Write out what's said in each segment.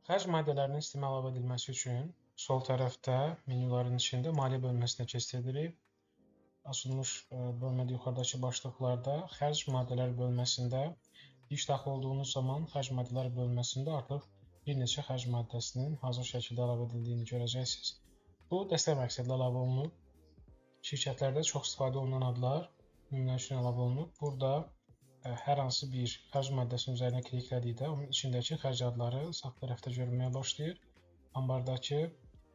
Xərc maddələrinin sistemə əlavə edilməsi üçün sol tərəfdə menyuların içində maliyyə bölməsinə keçid edirik. Açılmış bölmədə yuxarıdakı başlıqlarda xərc maddələri bölməsində ilk daxil olduğunuz zaman xərc maddələri bölməsində artıq bir neçə xərc maddəsinin hazır şəkildə əlavə edildiyini görəcəksiniz. Bu dəstək məqsədli əlavə olunub. Şirkətlərdə çox istifadə olunan adlar nümunə üçün əlavə olunub. Burada hər hansı bir xərc maddəsinin üzərinə kliklədikdə onun içindəki xərc adları sağ tərəfdə görünməyə başlayır. Ambardakı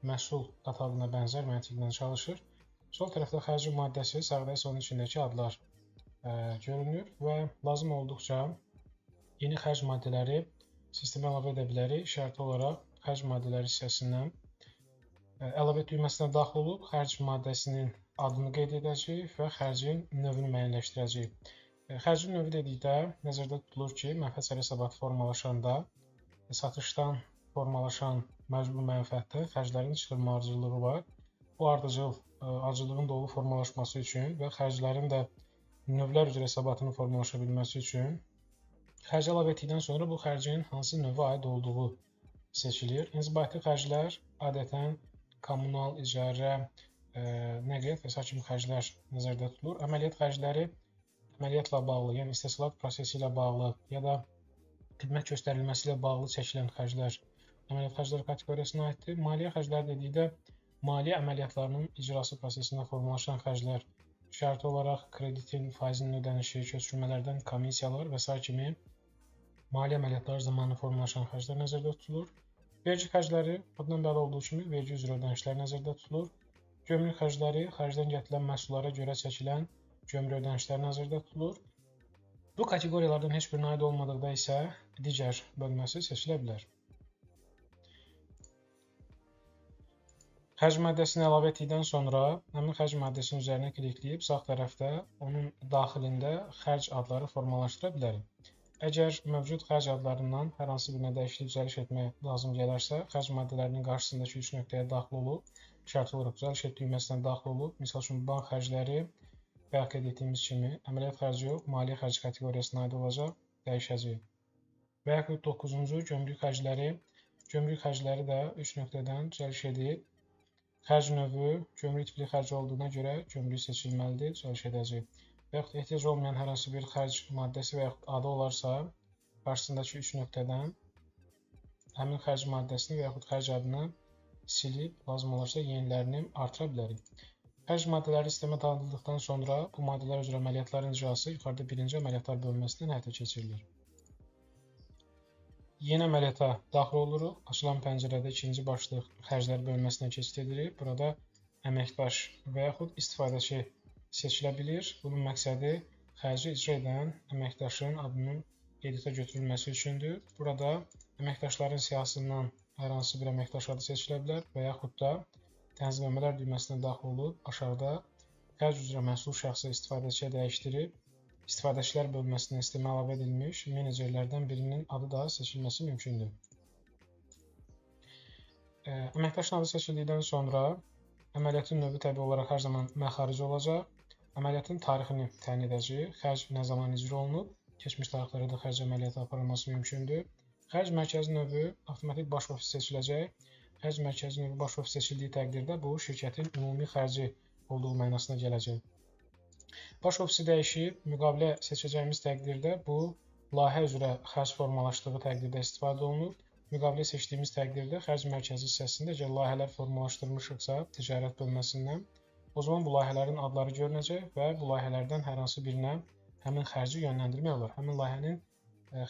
məhsul kataloquna bənzər məntiqlə çalışır. Sol tərəfdə xərcin maddəsi, sağda isə onun içindəki adlar görünür və lazım olduqca yeni xərc maddələri sistemə əlavə edə bilərik. Şərti olaraq xərc maddələri hissəsindən əlavə düyməsinə daxil olub xərc maddəsinin adını qeyd edəcəyik və xərcin növünü müəyyənləşdirəcəyik. Xərcin növü dedikdə nəzərdə tutulur ki, mənfəət sərə hesabatı formalaşanda satışdan formalaşan məcbur mənfəətdə xərclərin çıxırma ardıcıllığı var. Bu ardıcıllığın dolu formalaşması üçün və xərclərin də növlər üzrə hesabatının formalaşa bilməsi üçün xərci əlavə etdikdən sonra bu xərcin hansı növə aid olduğu seçilir. İnzibati xərclər adətən kommunal, icarə, nəqliyyat və sair kimi xərclər nəzərdə tutulur. Əməliyyat xərcləri əməliyyatla bağlı, yəni istehsalat prosesi ilə bağlı ya da xidmət göstərilməsi ilə bağlı çəkilən xərclər əməliyyat xərcləri kateqoriyasına aiddir. Maliyyə xərcləri dedikdə maliyyə əməliyyatlarının icrası prosesində formalaşan xərclər, şərti olaraq kreditin faizinin ödənişi, köçürmələrdən komissiyalar və sair kimi maliyyə əməliyyatları zamanı formalaşan xərclər nəzərdə tutulur. Vergi xərcləri adından bəlli olduğu kimi vergi üzrə ödənişlər nəzərdə tutulur. Gömrük xərcləri xərcdən gətirilən məhsullara görə çəkilən gömrük ödənişləri nəzərdə tutulur. Bu kateqoriyalardan heç birinə aid olmadıqda isə digər bölməsi seçilə bilər. Xərc maddəsini əlavə etdikdən sonra həmin xərc maddəsinin üzərinə klikləyib sağ tərəfdə onun daxilində xərc adları formalaşdıra bilərik. Əgər mövcud xərc adlarından hər hansı birinə dəyişiklik düzəliş etmək lazım gələrsə, xərc maddələrinin qarşısındakı 3 nöqtəyə daxil olub, şərt olaraq düzəliş et düyməsinə daxil olub, misal üçün bank xərcləri bayaq qeyd etdiyimiz kimi əməliyyat xərci yox, maliyyə xərci kateqoriyasına aid olacaq, dəyişəcək. Və yaxud 9-cu gömrük xərcləri, gömrük xərcləri də 3 nöqtədən düzəliş edib, xərc növü gömrük tipli xərc olduğuna görə gömrük seçilməlidir, düzəliş edəcək. Və yaxud ehtiyac olmayan hər hansı bir xərc maddəsi və yaxud adı olarsa, qarşısındakı 3 nöqtədən həmin xərc maddəsini və yaxud xərc adını silib, lazım olarsa yenilərini artıra bilərik. Xərc maddələri sistemə tanıdıldıqdan sonra bu maddələr üzrə əməliyyatların icrası yuxarıda birinci əməliyyatlar bölməsindən həyata keçirilir. Yeni əməliyyata daxil oluruq. Açılan pəncərədə ikinci başlıq xərclər bölməsinə keçid edirik. Burada əməkdaş və yaxud istifadəçi seçilə bilir. Bunun məqsədi xərci icra edən əməkdaşın adının qeydiyyata götürülməsi üçündür. Burada əməkdaşların siyahısından hər hansı bir əməkdaş adı seçilə bilər və yaxud da tənzimləmələr düyməsinə daxil olub aşağıda xərc üzrə məsul şəxsi istifadəçiyə dəyişdirib istifadəçilər bölməsindən sistemə əlavə edilmiş menecerlərdən birinin adı da seçilməsi mümkündür. Əməkdaşın adı seçildikdən sonra əməliyyatın növü təbii olaraq hər zaman məxaric olacaq. Əməliyyatın tarixini təyin edəcəyik. Xərc nə zaman icra olunub, keçmiş tarixlərdə də xərc əməliyyatı aparılması mümkündür. Xərc mərkəzi növü avtomatik baş ofis seçiləcək. Xərc mərkəzi növü baş ofis seçildiyi təqdirdə bu şirkətin ümumi xərci olduğu mənasına gələcək. Baş ofisi dəyişib müqavilə seçəcəyimiz təqdirdə bu layihə üzrə xərc formalaşdığı təqdirdə istifadə olunur. Müqavilə seçdiyimiz təqdirdə xərc mərkəzi hissəsində əgər layihələr formalaşdırmışıqsa ticarət bölməsindən, o zaman bu layihələrin adları görünəcək və bu layihələrdən hər hansı birinə həmin xərci yönləndirmək olar. Həmin layihənin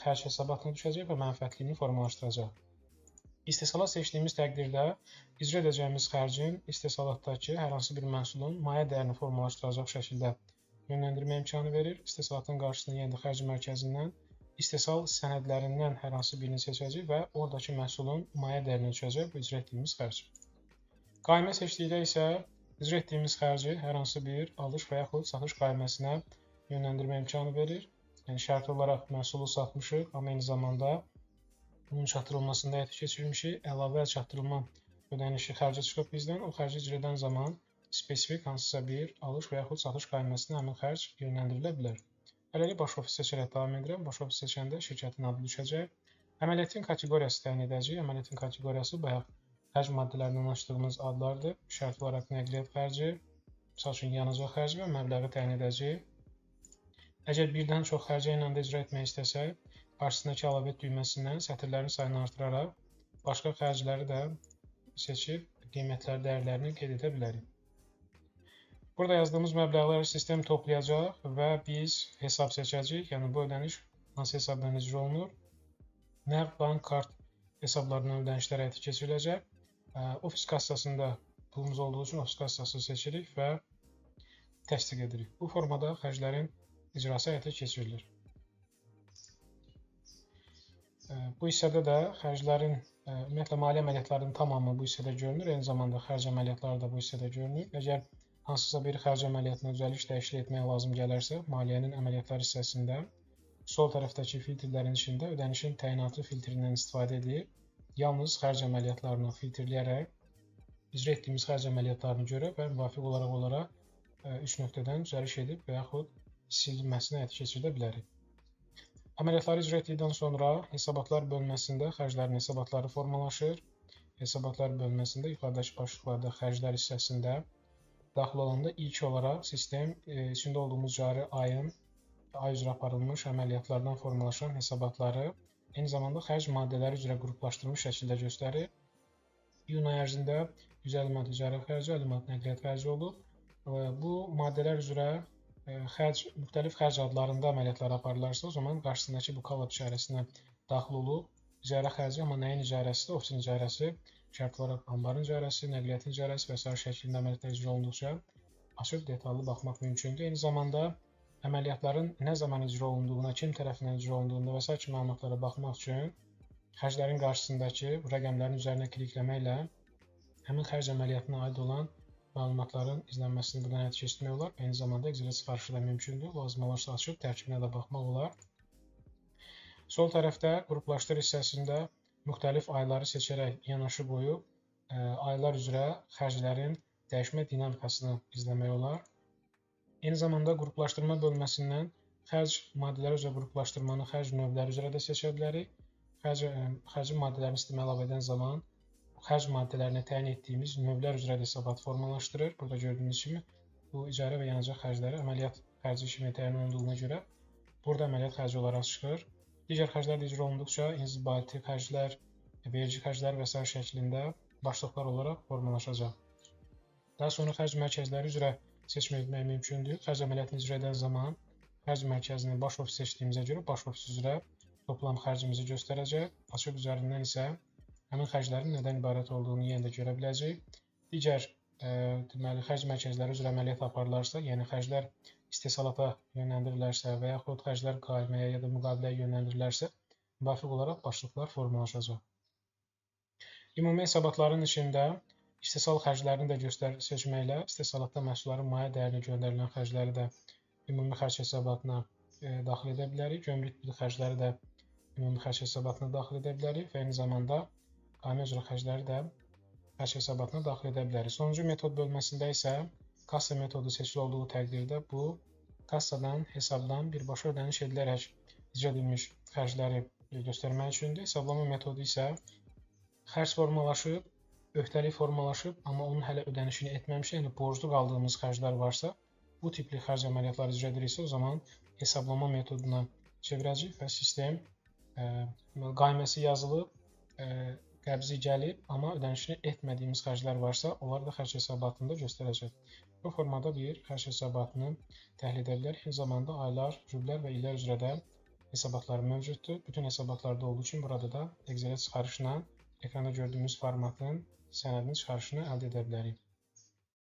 xərc hesabatına düşəcək və mənfəətliyini formalaşdıracaq. İstehsalat seçdiyimiz təqdirdə icra edəcəyimiz xərcin istehsalatdakı hər hansı bir məhsulun mayə dəyərini formalaşdıracaq şəkildə yönləndirmə imkanı verir. İstehsalatın qarşısında yenə də xərc mərkəzindən istehsal sənədlərindən hər hansı birini seçəcək və oradakı məhsulun mayə dəyərini ölçəcək bu icra etdiyimiz xərc. Qaymə seçdikdə isə icra etdiyimiz xərci hər hansı bir alış və yaxud satış qayməsinə yönləndirmə imkanı verir. Yəni şərti olaraq məhsulu satmışıq, amma eyni zamanda bunun çatdırılmasında həyata keçirmişik. Əlavə çatdırılma ödənişi xərcə çıxıb bizdən. O xərci icra edən zaman spesifik hansısa bir alış və yaxud satış qayməsinə həmin xərc yönləndirilə bilər. Hələlik baş ofis seçərək davam edirəm. Baş ofis seçəndə şirkətin adı düşəcək. Əməliyyatın kateqoriyası təyin edəcəyik. Əməliyyatın kateqoriyası bayaq xərc maddələrindən açdığımız adlardır. Şərt olaraq nəqliyyat xərci, misal üçün yanacaq xərci və məbləği təyin edəcəyik. Əgər birdən çox xərci eyni anda icra etmək istəsək, qarşısındakı əlavə et düyməsindən sətirlərin sayını artıraraq başqa xərcləri də seçib qiymətlər dəyərlərini qeyd edə bilərik. Burada yazdığımız məbləğləri sistem toplayacaq və biz hesab seçəcəyik. Yəni bu ödəniş hansı hesabdan icra olunur? Nəqd, bank, kart hesablarından ödənişlər həyata keçiriləcək. Ofis kassasında pulumuz olduğu üçün ofis kassası seçirik və təsdiq edirik. Bu formada xərclərin icrası həyata keçirilir. Bu hissədə də xərclərin, ümumiyyətlə maliyyə əməliyyatlarının tamamı bu hissədə görünür. Eyni zamanda xərc əməliyyatları da bu hissədə görünür. Əgər hansısa bir xərc əməliyyatına düzəliş, dəyişiklik etmək lazım gələrsə, maliyyənin əməliyyatlar hissəsində sol tərəfdəki filtrlərin içində ödənişin təyinatı filtrindən istifadə edib, yalnız xərc əməliyyatlarını filtrləyərək icra etdiyimiz xərc əməliyyatlarını görə və müvafiq olaraq onlara 3 nöqtədən düzəliş edib və yaxud silinməsini həyata keçirdə bilərik. Əməliyyatları icra etdikdən sonra hesabatlar bölməsində xərclərin hesabatları formalaşır. Hesabatlar bölməsində yuxarıdakı başlıqlarda xərclər hissəsində daxil olanda ilk olaraq sistem içində olduğumuz cari ayın ay üzrə aparılmış əməliyyatlardan formalaşan hesabatları eyni zamanda xərc maddələri üzrə qruplaşdırılmış şəkildə göstərir. İyun ayı ərzində 150 manat icarə xərci, 50 manat nəqliyyat xərci olub. Bu maddələr üzrə müxtəlif xərc adlarında əməliyyatlar aparılarsa, o zaman qarşısındakı bu kallab işarəsinə daxil olub. İcarə xərci, amma nəyin icarəsidir? Ofisin icarəsi, şərt olaraq anbarın icarəsi, nəqliyyatın icarəsi və sair şəklində əməliyyatlar icra olunduqca açıb detallı baxmaq mümkündür. Eyni zamanda əməliyyatların nə zaman icra olunduğuna, kim tərəfindən icra olunduğuna və sair kimi məlumatlara baxmaq üçün xərclərin qarşısındakı rəqəmlərin üzərinə klikləməklə həmin xərc əməliyyatına aid olan məlumatların izlənməsini buradan həyata keçirmək olar. Eyni zamanda Excel-ə çıxarışı da mümkündür. Lazım olarsa açıb tərkibinə də baxmaq olar. Sol tərəfdə qruplaşdır hissəsində müxtəlif ayları seçərək yanaşı qoyub aylar üzrə xərclərin dəyişmə dinamikasını izləmək olar. Eyni zamanda qruplaşdırma bölməsindən xərc maddələri üzrə qruplaşdırmanı xərc növləri üzrə də seçə bilərik. Xərcin maddələrini sistemə əlavə edən zaman xərc maddələrinə təyin etdiyimiz növlər üzrə də hesabat formalaşdırır. Burada gördüyünüz kimi bu icarə və yanacaq xərcləri əməliyyat xərci kimi təyin olunduğuna görə burada əməliyyat xərci olaraq çıxır. Digər xərclər də icra olunduqca inzibati xərclər, vergi xərcləri və sair şəklində başlıqlar olaraq formalaşacaq. Daha sonra xərc mərkəzləri üzrə seçim etmək mümkündür. Xərc əməliyyatını icra edən zaman xərc mərkəzini baş ofis seçdiyimizə görə baş ofis üzrə toplam xərcimizi göstərəcək. Açıq üzərindən isə həmin xərclərin nədən ibarət olduğunu yenə də görə biləcəyik. Digər deməli, xərc mərkəzləri üzrə əməliyyat aparılarsa, yəni xərclər istehsalata yönləndirilərsə və yaxud xərclər qaiməyə ya da müqaviləyə yönləndirilərsə, müvafiq olaraq başlıqlar formalaşacaq. Ümumi hesabatların içində istehsal xərclərini də seçməklə istehsalatda məhsulların maye dəyərinə göndərilən xərcləri də ümumi xərc hesabatına daxil edə bilərik. Gömrük pulu xərcləri də ümumi xərc hesabatına daxil edə bilərik və eyni zamanda qaimə üzrə xərcləri də xərc hesabatına daxil edə bilərik. Sonuncu metod bölməsində isə kassa metodu seçili olduğu təqdirdə bu kassadan, hesabdan birbaşa ödəniş edilərək icra edilmiş xərcləri göstərmək üçündür. Hesablama metodu isə xərc formalaşıb, öhdəlik formalaşıb, amma onun hələ ödənişini etməmişik, yəni borclu qaldığımız xərclər varsa, bu tipli xərc əməliyyatları icra ediriksə, o zaman hesablama metoduna çevirəcəyik və sistem qayməsi yazılıb, qəbzi gəlib, amma ödənişini etmədiyimiz xərclər varsa, onlar da xərc hesabatında göstərəcək. Bu formada bir xərc hesabatını təhlil edə bilərik. Eyni zamanda aylar, rüblər və illər üzrə də hesabatlar mövcuddur. Bütün hesabatlarda olduğu üçün burada da Excel-ə çıxarışla ekranda gördüyümüz formatın sənədinin çıxarışını əldə edə bilərik.